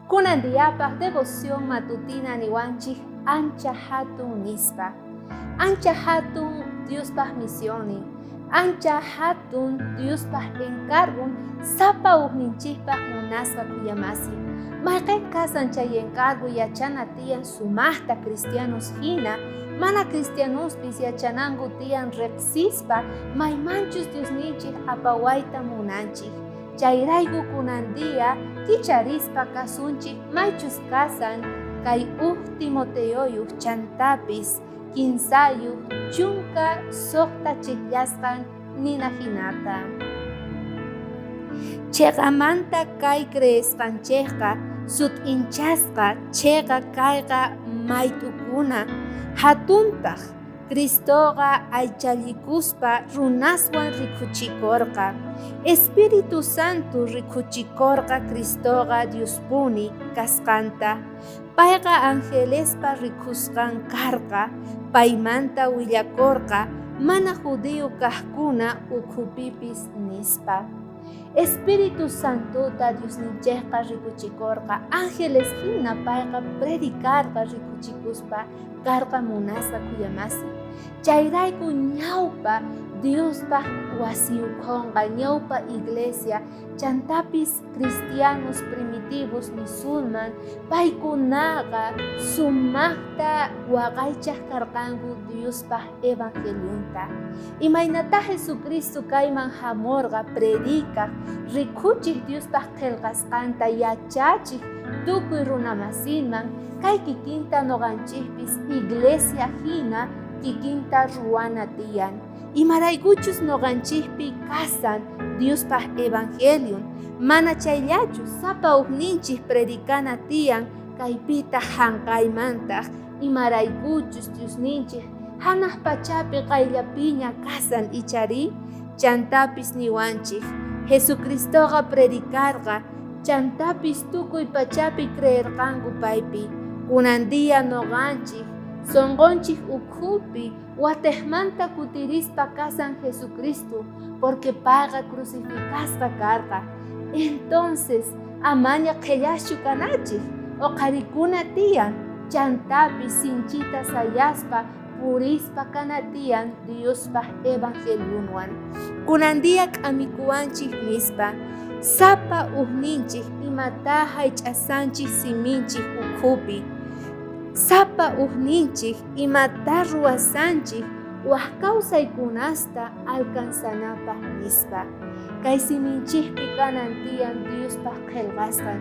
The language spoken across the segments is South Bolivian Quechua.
Kunan diapaj devoción matutina niwanchej ancha jatun nispa. Ancha jatun Diospaj misionnin, ancha jatun Diospaj encargon sapa ujninchejpaj munasqa khuyamasi. Mayqen kasan chay encargo yachana tiyan sumajta cristianos jina, mana cristianospis yachananku tiyan rejsispa maymanchus Diosninchej apawayta munanchej. Chayrayku kunan día kicharispa kasunchej maychus kasan kay uj Timoteoyoj chantapis kinsayoj 16 chejllasqan nina jinata. Cheqamanta kay creesqanchejqa sut'inchasqa cheqa kayqa mayt'ukuna jatuntaj. Cristoqa aychallikuspa runaswan rikhuchikorqa. Espíritu Santo rikhuchikorqa Cristoqa Diospuni kasqanta. Payqa angelespa rikhusqan karqa, paymanta willakorqa mana judío kajkuna ukhupipis, nispa. Espíritu Santota Diosninchejqa rikuchikorqa, ángeles jina payqa predicarqa rikuchikuspa karqa munasqa khuyamasi. Chayrayku ñawpa Diospaj wasi ukhonqa, ñawpa iglesia, chantapis cristianos primitivos nisunman, paykunaqa sumajta waqaychaj karqanku Diospaj evangelionta. Imaynatá Jesucristo kayman jamorqa predicaj, rikuchej Diospaj qhelqasqanta yachachej tukuy runamasinman, kay kikinta noqanchejpis iglesia jina kikinta ruwana tiyan. Imaraykuchus noqanchejpi kasan Diospaj evangelion, mana chayllachu sapa ujninchej predicana tiyan kaypitaj janqaymantaj, imaraykuchus Diosninchej janaj pachapi qayllapiña kasan icharí? Chantapis niwanchej, Jesucristoqa predicarqa, chantapis tukuy pachapi creerqanku paypi. Kunan día noqanchej sonqonchej ukhupi watejmanta kutirispa kasan Jesucristo, porque payqa crucificasqa karqa. Entonces, amaña qhellaschu kanachej, oqharikuna tiyan, chantapis sinchita sayaspa purispa kana tiyan Diospaj evangelionwan. Kunan día k'amikuwanchej nispa, sapa ujninchej imatá jaych'asanchej siminchej ukhupi. Sapa ujninchej imatá ruwasanchej waj kawsaykunasta alcanzanapaj nispa. Kay siminchejpi kanan tiyan Diospaj qhelqasqan,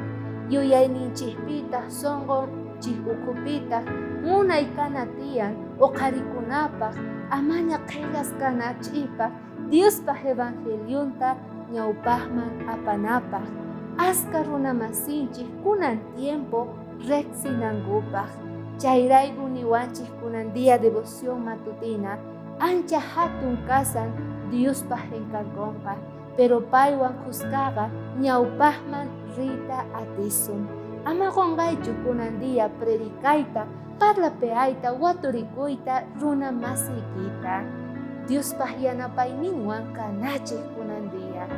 yuyayninchejpitaj sonqonchej ukhupitaj munay kana tiyan oqharikunapaj, amaña qhellas kanach'ipaj Diospaj evangelionta ñawpajman apanapaj, aska runamasinchej kunan tiempo rejsinankupaj. Chayrayku niwanchej kunan día devoción matutina, ancha jatun kasan Diospaj encargonqa, pero paywan khuskaqa ñawpajman riyta atisun. Ama qonqaychu kunan día predicayta, parlapeayta, waturikuyta, runa masiykita. Diospaj yanapayninwan kanachej kunan día.